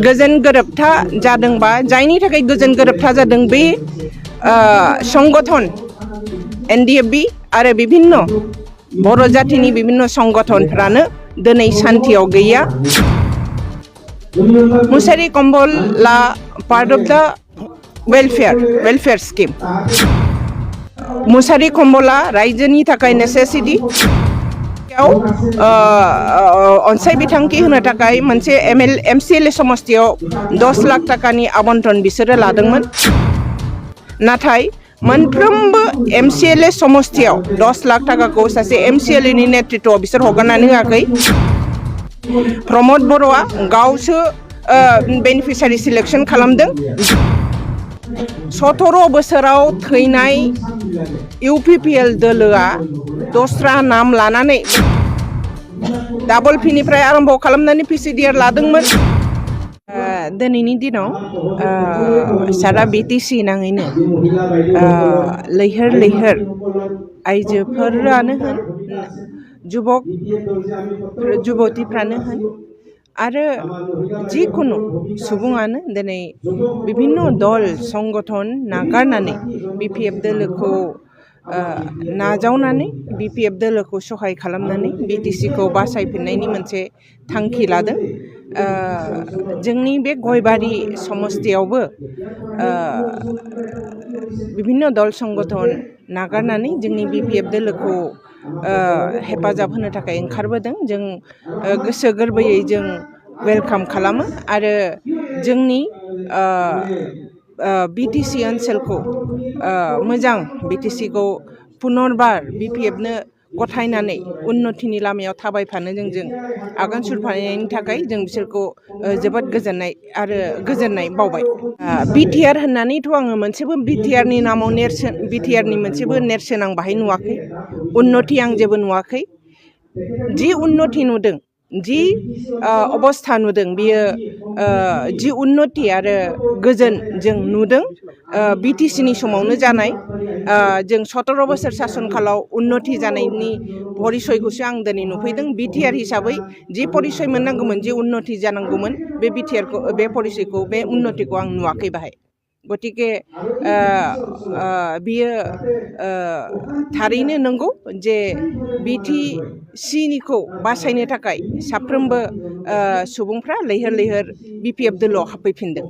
गोजोन गोरोबथा जादोंबा जायनि थाखाय गोजोन गोरोबथा जादों बे संगठन एनडिएफबि आरो बिभिन्न बर' जातिनि बिभिन्न संगठनफ्रानो दिनै सान्थियाव गैया मुसारि कम्बलआ पार्ट अफ द वेलफेयर स्किम मुसारि कम्बलआ रायजोनि थाखाय नेसेसिटी अनसाय बिथांखि होनो थाखाय मोनसे एमसिएलए समस्तियाव 10 लाख टाकानि आबन्टन बिसोरो लादोंमोन नाथाय मोनफ्रोमबो एमसिएलए समस्तियाव 10 लाख टाकाखौ सासे एमसिएलए नि नेतृत्वआव बिसोर हगारनानै होआखै प्रमद बर'आ गावसो बेनिफिसियारि सिलेक्शन खालामदों 17 बोसोराव थैनाय इउपिपिएल दोलोआ दस्रा नाम लानानै डाबल पिनिफ्राय आरम्भ खालामनानै पिसिडिआर लादोंमोन दिनैनि दिनाव सारा बिटिसि नाङैनो लैहोर आइजोफोरानो होन जुबतिफ्रानो होन आरो जिखुनु सुबुङानो दिनै बिभिन्न दल संगठन नागारनानै बिपिएफ दोलोखौ नाजावनानै बिपिएफ दोलोखौ सहाय खालामनानै बिटिसिखौ बासायफिननायनि मोनसे थांखि लादों जोंनि बे गयबारि समस्तियावबो बिभिन्न दल संगठन नागारनानै जोंनि बिपिएफ दोलोखौ हेफाजाब होनो थाखाय ओंखारबोदों जों गोसो गोरबोयै जों वेलकाम खालामो आरो जोंनि बिटिसि ओनसोलखौ मोजां बिटिसिखौ पुनर्बार बिपिएफनो गथायनानै उन्नतिनि लामायाव थाबायफानो जों आगान सुरफानायनि थाखाय जों बिसोरखौ जोबोद गोजोननाय बावबाय बिटिआर होननानैथ' आङो मोनसेबो बिटिआरनि नामाव बिटिआरनि मोनसेबो नेरसोन आं बाहाय नुवाखै उन्नति आं जेबो नुवाखै जि उन्नति नुदों जि अबस्था नुदों बियो जि उन्नति आरो गोजोन जों नुदों बिटिसिनि समावनो जानाय जों 17 बोसोर सासन कालाव उन्नति जानायनि परिचयखौसो आं दिनै नुफैदों बिटिआर हिसाबै जि परिचय मोननांगौमोन जि उन्नति जानांगौमोन बे बिटिआरखौ बे परिचयखौ बे उन्नतिखौ आं नुवाखै बाहाय गतिके बियो थारैनो नंगौ जे बिटिसिनिखौ बासायनो थाखाय साफ्रोमबो सुबुंफ्रा लैहोर बिपिएफ दोलोआव हाबफैफिनदों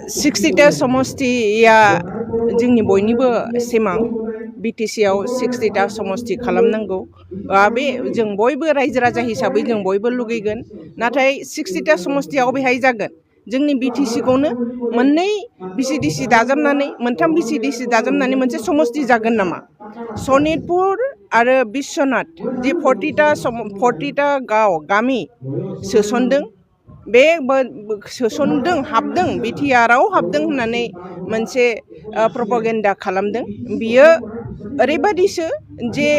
60टा समस्तिया जोंनि बयनिबो सिमां बिटिसिआव 60टा समस्ति खालामनांगौ बे जों बयबो रायजो राजा हिसाबै जों बयबो लुगैगोन नाथाय 60टा समस्तियाव बेहाय जागोन जोंनि बिटिसिखौनो मोननै बिसिडिसि दाजाबनानै मोनथाम बिसिडिसि दाजाबनानै मोनसे समस्ति जागोन नामा सनितपुर आरो बिश्वनाथ जि 40टा गामि सोसनदों बे सोसनदों हाबदों बिटिआरआव हाबदों होननानै मोनसे प्रपागेन्डा खालामदों बियो ओरैबादिसो जे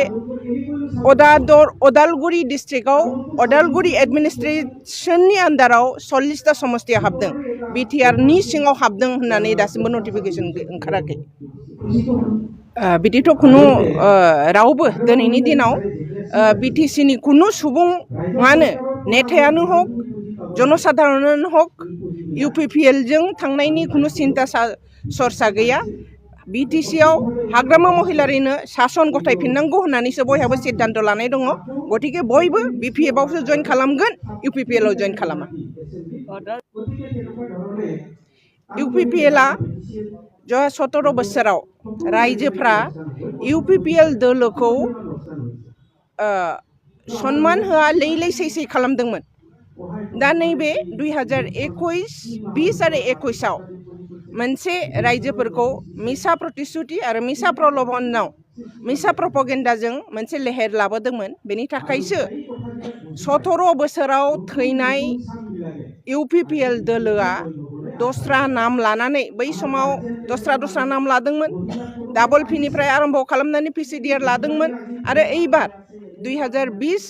अदालगुरि डिस्ट्रिक्टआव अदालगुरि एडमिनिस्ट्रेसननि आन्दाराव 40टा समस्तिया हाबदों बिटिआरनि सिङाव हाबदों होननानै दासिमबो नटिफिकेसन ओंखाराखै बिदिथ' खुनु रावबो दिनैनि दिनाव बिटिसिनि खुनु सुबुङानो नेथायानो हक जनसाधारणानो हक इउपिपिएलजों थांनायनि खुनु सिन्ता सरसा गैया बिटिसिआव हाग्रामा महिलारिनो सासन गथायफिननांगौ होननानैसो बयहाबो सिद्धान्त लानाय दङ गतिके बयबो बिपिएफआवसो जइन खालामगोन इउपिपिएलआव जइन खालामा इउपिपिएलआ 17 बोसोराव रायजोफ्रा इउपिपिएल दोलोखौ सनमान होआ लैलै सैसै खालामदोंमोन दा नैबे 2021-20 आरो 21आव मोनसे रायजोफोरखौ मिसा प्रतिश्रुति आरो मिसा प्रलबनाव मिसा प्रपागेन्डाजों मोनसे लेहेर लाबोदोंमोन बेनि थाखायसो 17 बोसोराव थैनाय इउपिपिएल दोलोआ दस्रा नाम लानानै बै समाव दस्रा नाम लादोंमोन डाबल पिनिफ्राय आरम्भ खालामनानै पिसिडिआर लादोंमोन आरो एइबार 2020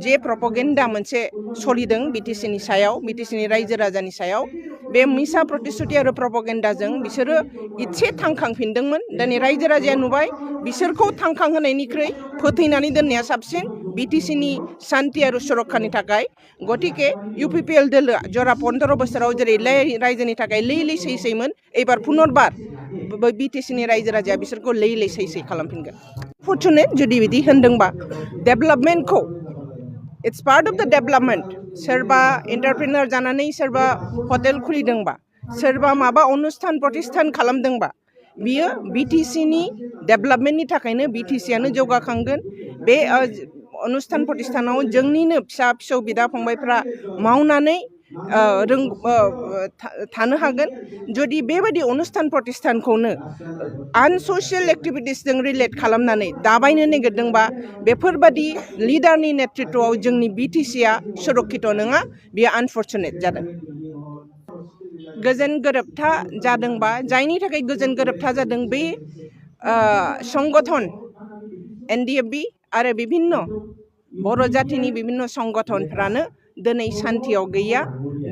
जे प्रपागेन्डा मोनसे सलिदों बिटिसिनि सायाव बिटिसिनि रायजो राजानि सायाव बे मिसा प्रतिश्रुति आरो प्रपगेन्डाजों बिसोरो इसे थांखांफिनदोंमोन दिनै रायजो राजाया नुबाय बिसोरखौ थांखांहोनायनिख्रुइ फोथैनानै दोननाया साबसिन बिटिसिनि शान्ति आरो सुरक्षानि थाखाय गतिके इउपिपिएल दोलोआ जरा 15 बोसोराव जेरै रायजोनि थाखाय लै सैसैमोन एबार पुनर्बार बिटिसिनि रायजो राजाया बिसोरखौ लै सैसै खालामफिनगोन फर्चुनेट जुदि बिदि होनदोंबा डेभेलपमेन्टखौ इट्स पार्ट अफ द डेभेलपमेन्ट सोरबा एन्टारप्रेनार जानानै सोरबा हटेल खुलिदोंबा सोरबा माबा अनुस्थान प्रतिष्ठान खालामदोंबा बियो बिटिसिनि डेभेलपमेन्टनि थाखायनो बिटिसिआनो जौगाखांगोन बे अनुस्थान प्रतिष्ठानाव जोंनिनो फिसा फिसौ बिदा फंबायफ्रा मावनानै थानो हागोन जुदि बेबायदि अनुस्थान प्रतिष्ठानखौनो आनसोशियेल एक्टिभिटिसजों रिलेट खालामनानै दाबायनो नागिरदोंबा बेफोरबादि लिडारनि नेतृत्वआव जोंनि बिटिसिआ सुरक्षित नङा बेयो आनफर्चुनेट जादों गोजोन गोरोबथा जादोंबा जायनि थाखाय गोजोन गोरोबथा जादों बे संगठन एनडिएफबि आरो बिभिन्न बर' जातिनि बिभिन्न संगठनफ्रानो दिनै शान्तियाव गैया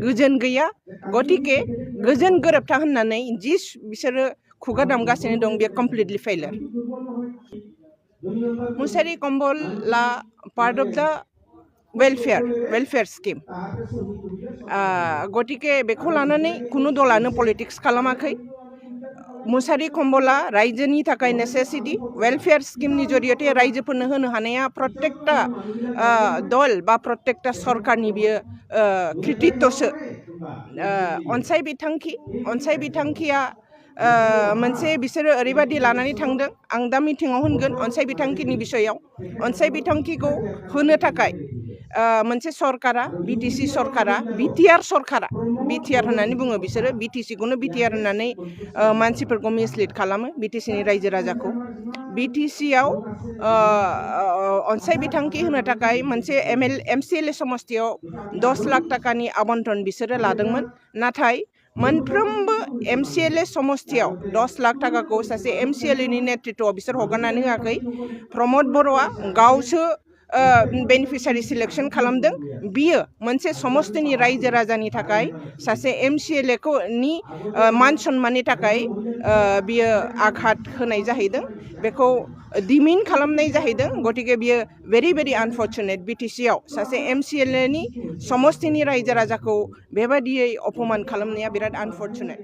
गोजोन गैया गतिके गोजोन गोरोबथा होननानै जि बिसोरो खुगा दामगासिनो दं बेयो कमप्लिटलि फेलियर मुसारि कम्बलआ पार्ट अफ द वेलफेयार स्किम गतिके बेखौ लानानै खुनु दलानो पलिटिक्स खालामाखै मुसारि कम्बलआ रायजोनि थाखाय नेसेसिटी वेलफेयार स्किमनि जरियते रायजोफोरनो होनो हानाया प्रत्येकटा दल बा प्रत्येकटा सरकारनि बियो कृतित्वसो अनसाय बिथांखिया मोनसे बिसोरो ओरैबादि लानानै थांदों आं दा मिटिङाव होनगोन अनसाय बिथांखिनि बिसयाव अनसाय बिथांखिखौ होनो थाखाय मोनसे सरकारा बिटिसि सरकारा बिटिआर सरकारा बिटिआर होननानै बुङो बिसोरो बिटिसिखौनो बिटिआर होननानै मानसिफोरखौ मिसलिड खालामो बिटिसिनि रायजो राजाखौ बिटिसिआव अनसाय बिथांखि होनो थाखाय मोनसे एमसिएलए समस्तियाव 10 लाख टाकानि आबन्टन बिसोरो लादोंमोन नाथाय मोनफ्रोमबो एमसिएलए समस्तियाव 10 लाख टाकाखौ सासे एमसिएलएनि नेतृत्वआव बिसोर हगारनानै होआखै प्रमद बर'आ गावसो बेनिफिसारि सिलेक्शन खालामदों बियो मोनसे समस्तिनि रायजो राजानि थाखाय सासे एमसिएलएखौ नि मान सन्माननि थाखाय बियो आघात होनाय जाहैदों बेखौ डिमिन खालामनाय जाहैदों गतिके बियो भेरि आनफर्चुनेट बिटिसिआव सासे एमसिएलएनि समस्तिनि रायजो राजाखौ बेबादियै अपमान खालामनाया बिराद आनफर्चुनेट